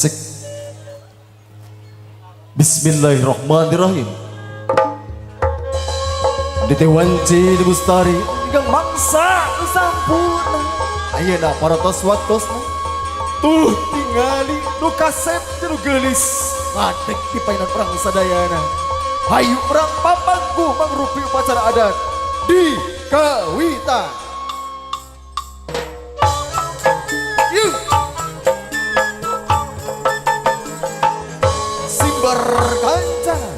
Cek. Bismillahirrahmanirrahim. Ditewanci di Bustari ingkang mangsa sampurna. Ayeuna paratos waktosna. Tuh tingali nu kasep nu geulis ngadeg di painan urang sadayana. Hayu urang papangku mangrupi upacara adat di Kawitan. Yuk. Simbar kancana.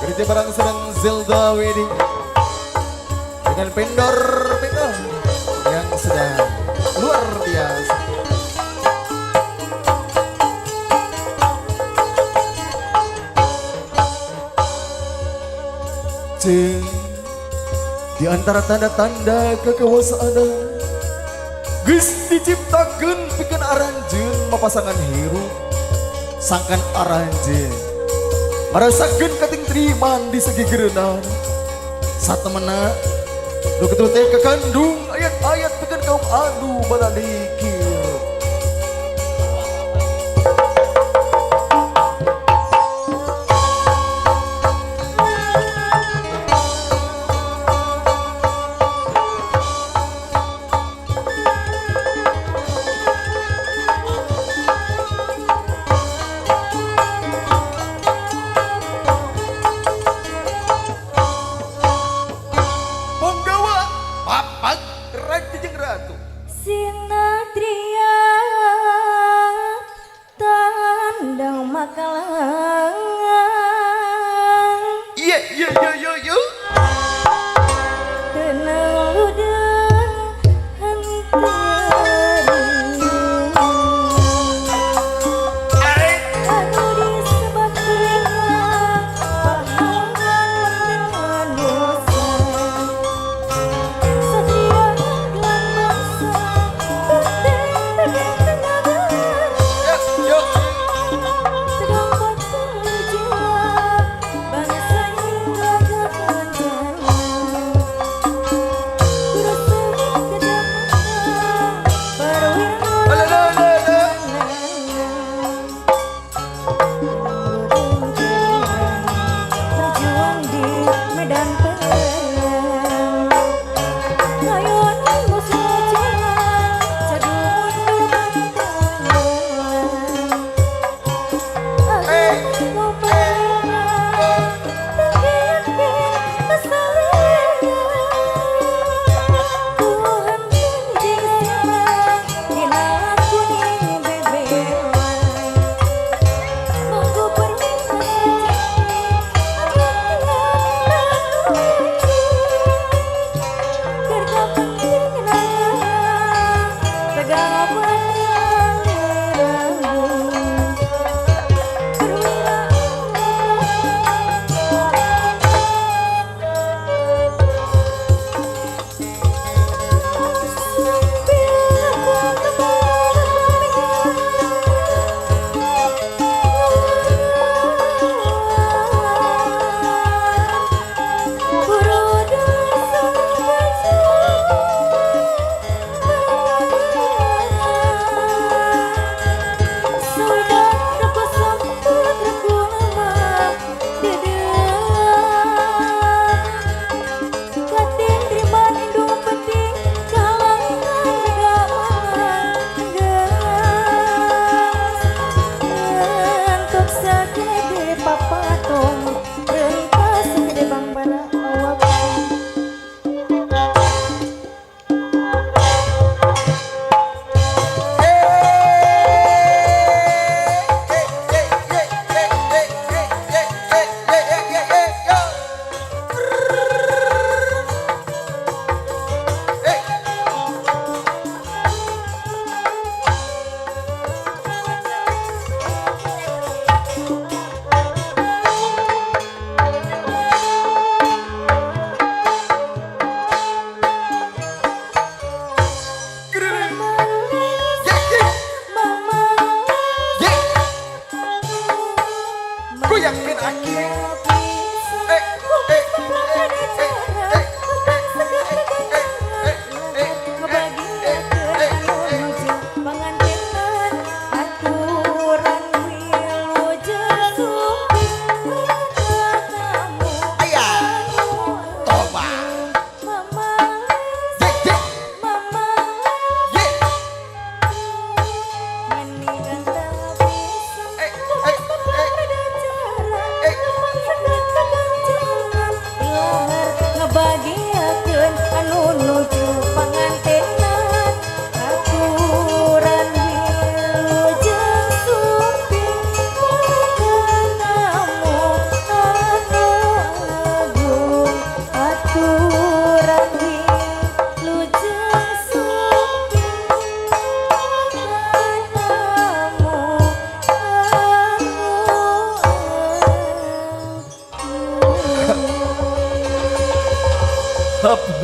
Kerja barang sedang Zelda Wedding dengan vendor-vendor yang sedang luar biasa. Ceng, di antara tanda-tanda kekuasaan geus diciptakeun pikeun aranjeun mapasangan hirup sangkan aranjeun marasakeun kating triman di segi gereunan satemena nu kitu teh kakandung ayat-ayat pikeun kaum anu balalikir. Ponggawa papat raja jeung ratu. Sinatria tandang makalangan. Iya iya iya iya iya. Tenang ludeng henteu anu disebat kuring pahlawan manusia satria gelang bangsa benteng benteng Ya, yuk. tegang batu jiwa bangsa hingga.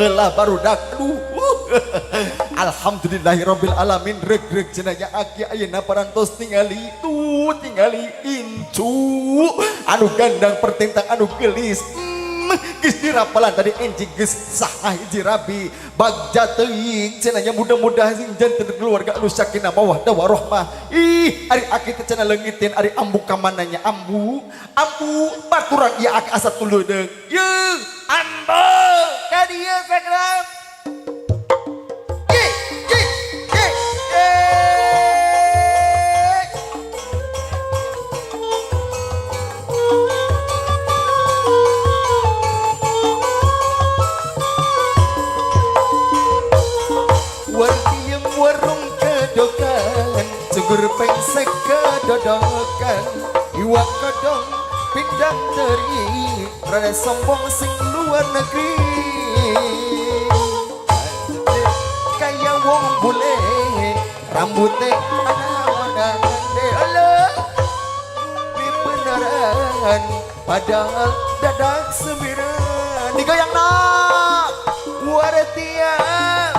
Heula barudak. Aduh. Alhamdulillahirabbil alamin reg-reg cenah nya aki ayeuna parantos tingali tuh tingali incu anu gandang pertentang anu geulis. Geus dirapalan tadi enjing geus sah hiji rabi bagja teuing cenah nya mudah-mudahan sing janten keluarga anu sakinah mawaddah warahmah. Ih ari aki teh cenah leungitin ari ambu ka mana nya ambu ambu baturan ieu aki asa tuludeung ye ambu ka dieu sakrap. Ye ye ye ye. Wartiem warung kedokan cugur pengsek kedodokan iwak kodong pindang teri rada sombong sing luar negeri kaya wong bule rambutnya ana-ana alah di beneran padahal dadak sembilan digoyang nak wartiam.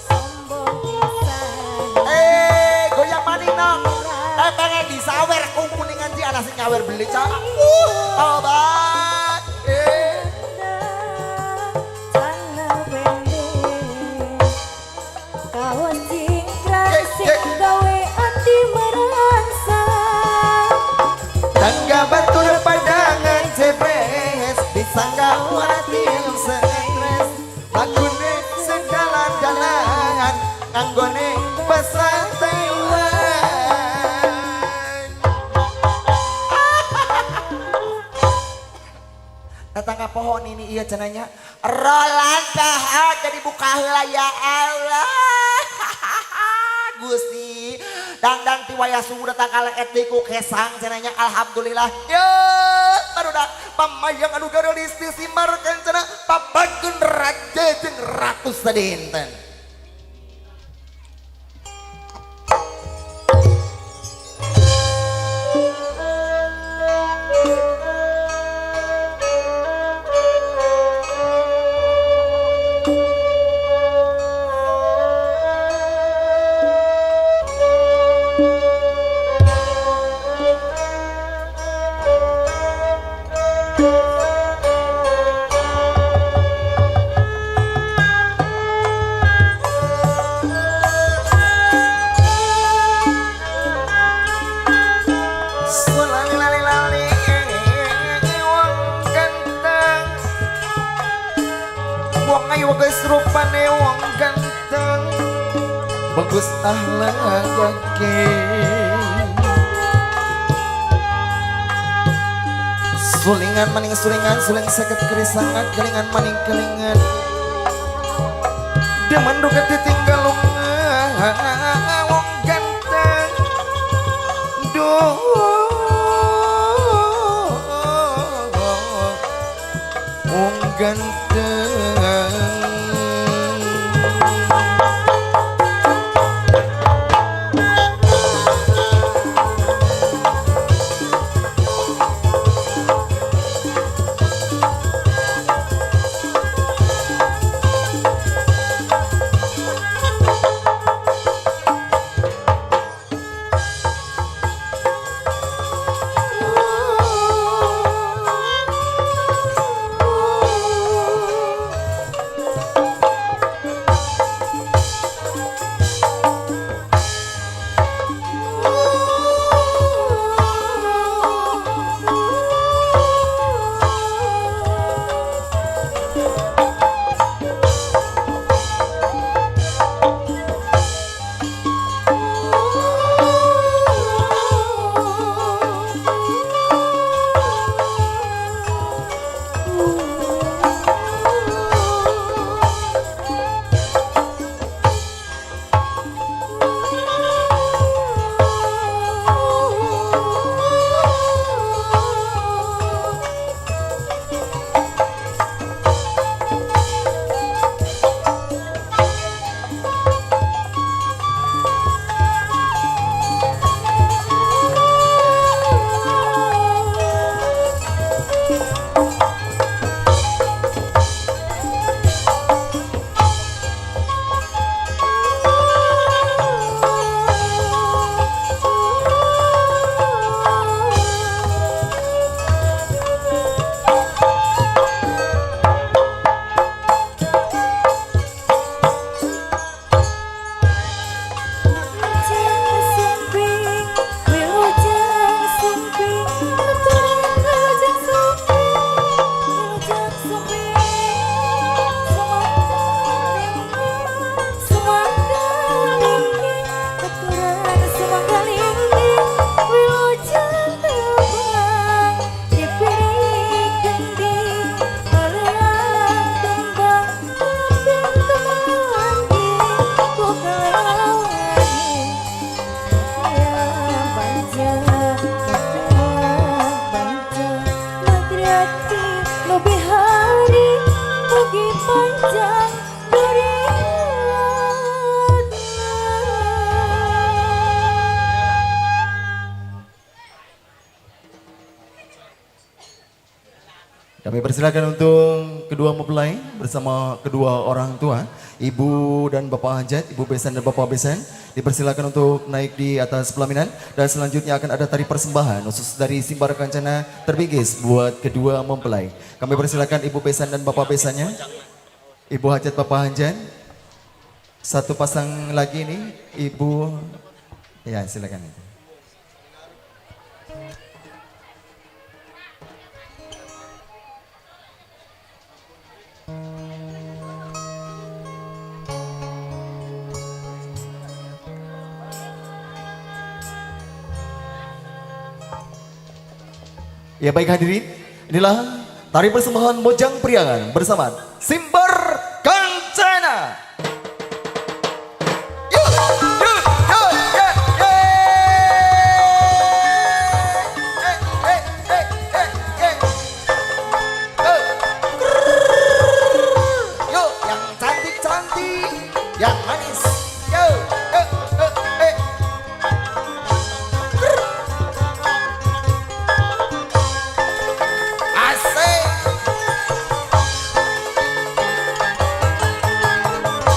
Sombong pisan. Eh, goyang maning nong. Eh, pengen disawer kuningan ji ana sing nyawer beli cak. Tobat. Eh, Celana pendek kaos cingkrang sing gawe ati merasa. Tangga batur padangan jebres disangka wartiem stres lagune sedalan-dalan nganggone basa Taiwan. Tetangga pohon ini iya cenanya. Roland tah jadi buka heula ya Allah. Gusti. Dangdang ti wayah subuh datang kaleet deui ku kesang cenanya alhamdulillah. Ya, barudak pamayang anu garelis disimarkeun cenah papageun raja jeung ratu sadinten. Sulali-lali-lali wong ganteng wong ayu geus rupane wong ganteng bagus ahlake sulingan maning sulingan suling seket kerisangan kelingan maning kelingan demen duka ditinggal lunga wong ganteng duh wong ganteng. Persilakan untuk kedua mempelai bersama kedua orang tua, Ibu dan Bapak Hajat, Ibu Besan dan Bapak Besan, dipersilakan untuk naik di atas pelaminan dan selanjutnya akan ada tari persembahan khusus dari Simbar Kancana terbingkis buat kedua mempelai. Kami persilakan Ibu Besan dan Bapak Besannya, Ibu Hajat, Bapak Hanjan, satu pasang lagi nih, Ibu, ya silakan. Ya baik hadirin, inilah tari persembahan Mojang Priangan bersama Simbar Kancana. Yuk, yuk, yuk, yuk, yuk. Eh, eh, eh, eh, eh. Yuk. Yuk, yang cantik-cantik, yang manis. Yuk, eh, eh, eh. Asik.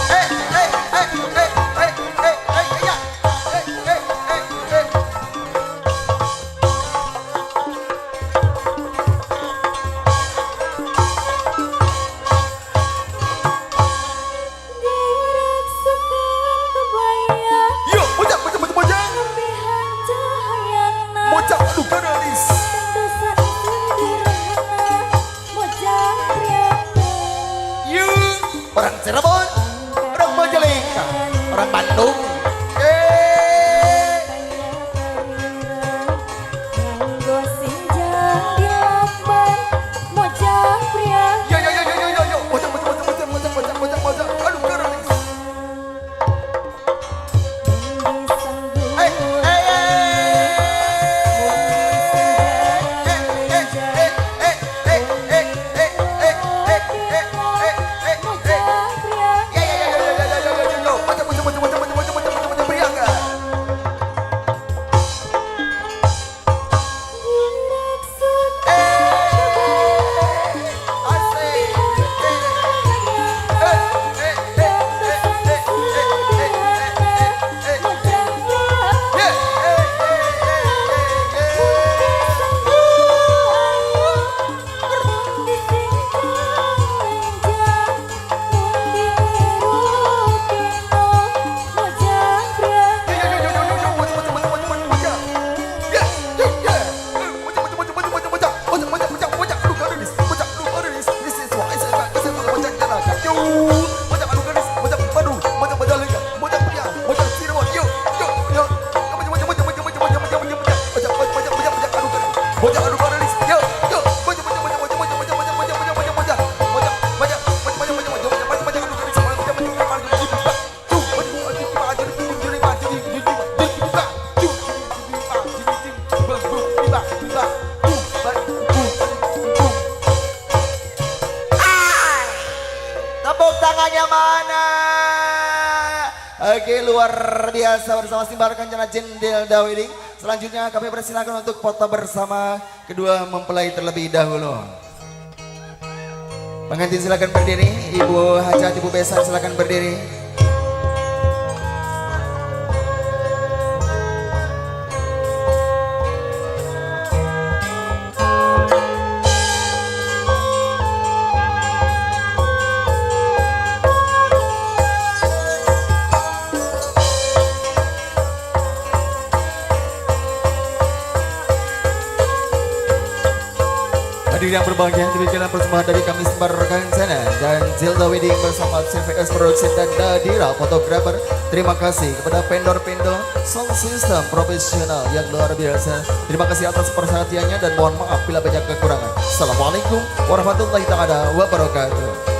Eh, eh, eh, eh, eh, eh, eh, ya. Eh, eh, eh, eh. Direksukan kebaya Yuk, mojang, mojang, mojang, mojang. Lebihan cahayana Mojang, aduh garalis. Tentusan sederhana Mojang Priangan. Yuk, Orang Cirebon, orang Majalengka, orang Bandung. Eh. Nganggo sinjang di lamban Mojang Priangan. Yo yo yo yo yo yo, mojang, mojang, mojang, mojang, mojang, mojang, mojang, aduh garalis. Eh, eh, eh, eh, eh, eh, eh, eh, eh, eh, eh, eh, eh, eh, eh. Ya, ya, ya, ya, ya, ya, ya, ya, ya, ya. Mojang, mojang, mojang, mojang, mojang, mojang, mojang, mojang, Priangan. Asik. Eh, eh, eh, eh, eh, eh, eh, eh, eh, eh. Eh, eh, eh, eh, eh, eh. Yo, yo, yo, yo, yo, yo, mojang, mojang, mojang, mojang, mojang. Ya, ya, ya. Mojang, mojang, mojang, mojang, mojang, mojang, mojang, mojang, mojang, aduh garalis, mojang, aduh garalis. This is why I said, I said, mojang, jalan. Yo, mojang, aduh garalis, mojang, Bandung, mojang, Majalengka, mojang, Priangan, mojang, Cirebon. Yo, yo, yo. Mojang, mojang, mojang, mojang, mojang, mojang, mojang, mojang, mojang, mojang, mojang, mojang, aduh garalis, mojang, aduh garalis. Yo, yo, mojang, mojang, mojang, mojang, mojang, mojang, mojang, mojang, mojang, mojang, mojang, mojang, mojang, mojang, mojang, mojang, mojang, mojang, aduh garalis, mojang, mojang, mojang, mojang, Tepuk tangannya mana? Oke, luar biasa bersama Simbar Kancana Jendel Wedding. Selanjutnya kami persilakan untuk foto bersama kedua mempelai terlebih dahulu. Pengantin silakan berdiri, Ibu Hajat, Ibu Besan silakan berdiri. Hadirin yang berbahagia, demikianlah persembahan dari kami Simbar Kancana dan Zelda Wedding bersama CVS Production dan Dadira Fotografer. Terima kasih kepada vendor-vendor sound system profesional yang luar biasa. Terima kasih atas perhatiannya dan mohon maaf bila banyak kekurangan. Assalamualaikum warahmatullahi taala wabarakatuh.